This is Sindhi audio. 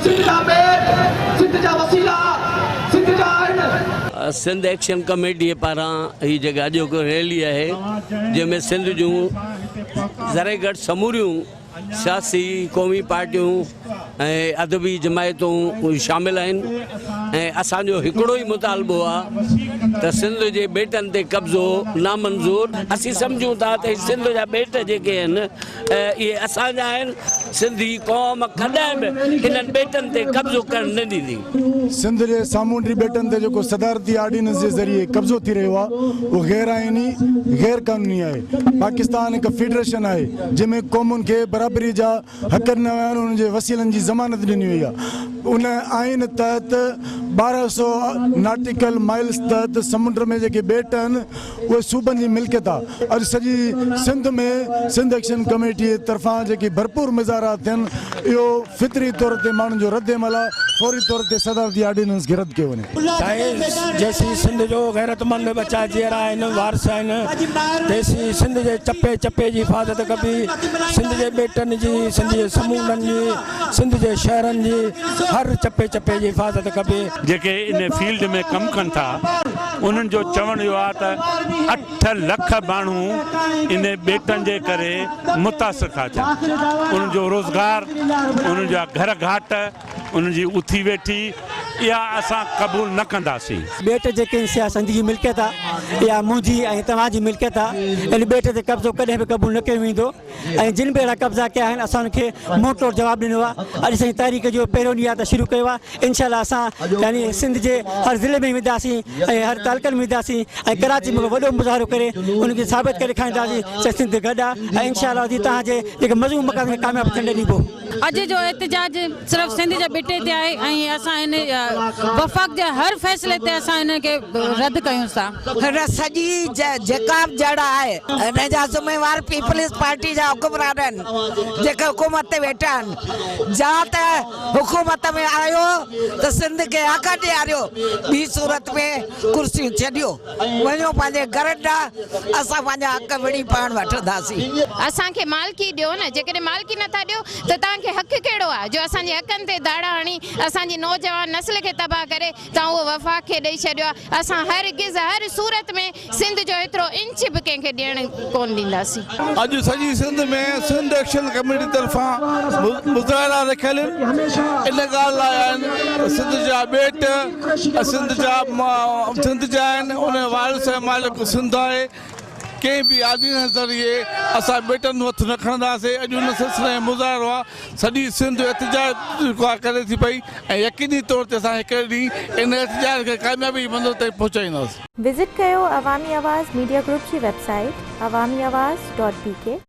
سنڌ جا ٻيٽ، سنڌ جا وسيلا سنڌ جا آهن. سنڌ ايڪشن ڪميٽيء پاران هي جيڪا اڄوڪي ريلي آهي جنهن ۾ سنڌ جون ذري گهٽ سموريون سياسي قومي پارٽيون ۽ ادبي جماعتون شامل آهن ۽ اسان جو هڪڙو ئي مطالبو آهي ته سنڌ جي ٻيٽن تي قبضو نامنظور. اسين سمجهون ٿا ته هي سنڌ جا ٻيٽ جيڪي آهن اهي اسان جا آهن، سنڌي قوم ڪڏهن به انهن ٻيٽن تي قبضو ڪرڻ نه ڏيندي. سنڌ جي سامونڊي ٻيٽن تي جيڪو صدارتي آرڊيننس جي ذريعي قبضو ٿي رهيو آهي اهو غير آئيني، غير قانوني آهي. پاڪستان هڪ فيڊريشن آهي جنهن ۾ قومن کي برابري جا حق ڏنا ويا آهن، انهن جي وسيلن جي ضمانت ڏني وئي آهي. ان آئين تحت 1200 ناٽيڪل مائلز تحت سمنڊ ۾ جيڪي ٻيٽ آهن اهي صوبن جي ملڪيت آ. اڄ سڄي سنڌ ۾ سنڌ ايڪشن ڪميٽي طرفان جيڪي ڀرپور مظاهرا ٿين اهو فطري طور تي ماڻهن جو رد عمل آ، فوري طور تي صدارتي آرڊيننس کي رد ڪيو وڃي. سائين جيسين سنڌ جو غيرتمند ٻچا جيئرا آهن وارث آهن تيسين سنڌ جي چپي چپي جي حفاظت ڪبي سنڌ جي ٻيٽن جي سنڌ جي سمونڊن جي سنڌ جي شهرن جي هر چپي چپي جي حفاظت ڪبي. جيڪي ان فيلڊ ۾ ڪم ڪن ٿا انهن جو چوڻ اهو آهي ته 8 لک ماڻهو ان ٻيٽن جي ڪري متاثر ٿا ٿين انهن جو روزگار انهن جا گهر گهاٽ انهن جي اٿي ويٺي اها اسان قبول نه ڪنداسين. ٻيٽ جيڪي آهن سي سنڌ جي ملڪيت آهي اها منهنجي ۽ توهان جي ملڪيت آهي ان ٻيٽ تي قبضو ڪڏهن به قبول نه ڪيو ويندو. ۽ جن به اهڙا قبضا ڪيا آهن اسان انهن کي منهن ٽوڙ جواب ڏنو آهي اڄ اسان جي تحريڪ جو پهريون ڏينهن آهي ته شروع ڪيو آهي انشاء الله اسان يعني سنڌ جي هر ضلعي ۾ وينداسين ۽ هر تعلقن ۾ وينداسين ۽ ڪراچي ۾ وڏو مظاهرو ڪري انهن کي ثابت ڪري ڏيکارينداسين ته سنڌ گڏ آهي ۽ انشاء الله توهان جي جيڪي مظلوم مقاصد کي ڪامياب ٿيڻ نه ڏبو. اڄ جو احتجاج صرف سنڌ جي ٻٽي تي آهي ۽ اسان ان وفاق جي هر فيصلي تي اسان انهن کي رد ڪيون ٿا. هن سڄي جيڪا به جڙ آهي ان جا ذميوار پيپلز پارٽي جا حڪمران آهن جيڪي حڪومت تي ويٺا آهن جا ته حڪومت ۾ آيو ته سنڌ کي حق ڏياريو ٻي صورت ۾ ڪرسيون ڇڏيو وڃو پنهنجي گهرن ڏانهن اسان پنهنجا حق وڙهي پاڻ وٺنداسين. اسان کي مالڪي ڏيو نه جيڪڏهن مالڪي نٿا ڏيو ته توهان کي حق ڪهڙو آهي جو اسان جي حقن تي ڌاڙا هڻي اسان جي نوجوان نسل کي تباهه ڪري توهان اهو وفاق کي ڏئي ڇڏيو آهي، اسان هرگز هر صورت ۾ سنڌ جو ايترو انچ به ڪنهن کي ڏيڻ ڪونه ڏينداسين. اڄ سڄي سنڌ ۾ سنڌ ايڪشن ڪميٽي طرفان مظاهرا رکيل ان ڳالهه لاء آهن ته سنڌ جا ٻيٽ سنڌ جا سنڌ جا آهن ان جو وارث ۽ مالڪ سنڌ آهي. ڪنهن به آرڊيننس ذريعي اسان ٻيٽن جو هٿ نه کڻنداسين، اڄ ان سلسلي ۾ مظاهرو آهي، سڄي سنڌ احتجاج جيڪو آهي ڪري ٿي پئي ۽ يقيني طور تي اسان هڪ ڏينهن ان احتجاج کي ڪاميابي جي منزل تائين پهچائينداسين. وزٽ ڪيو عوامي آواز ميڊيا گروپ جي website Awami Awaz dot B K.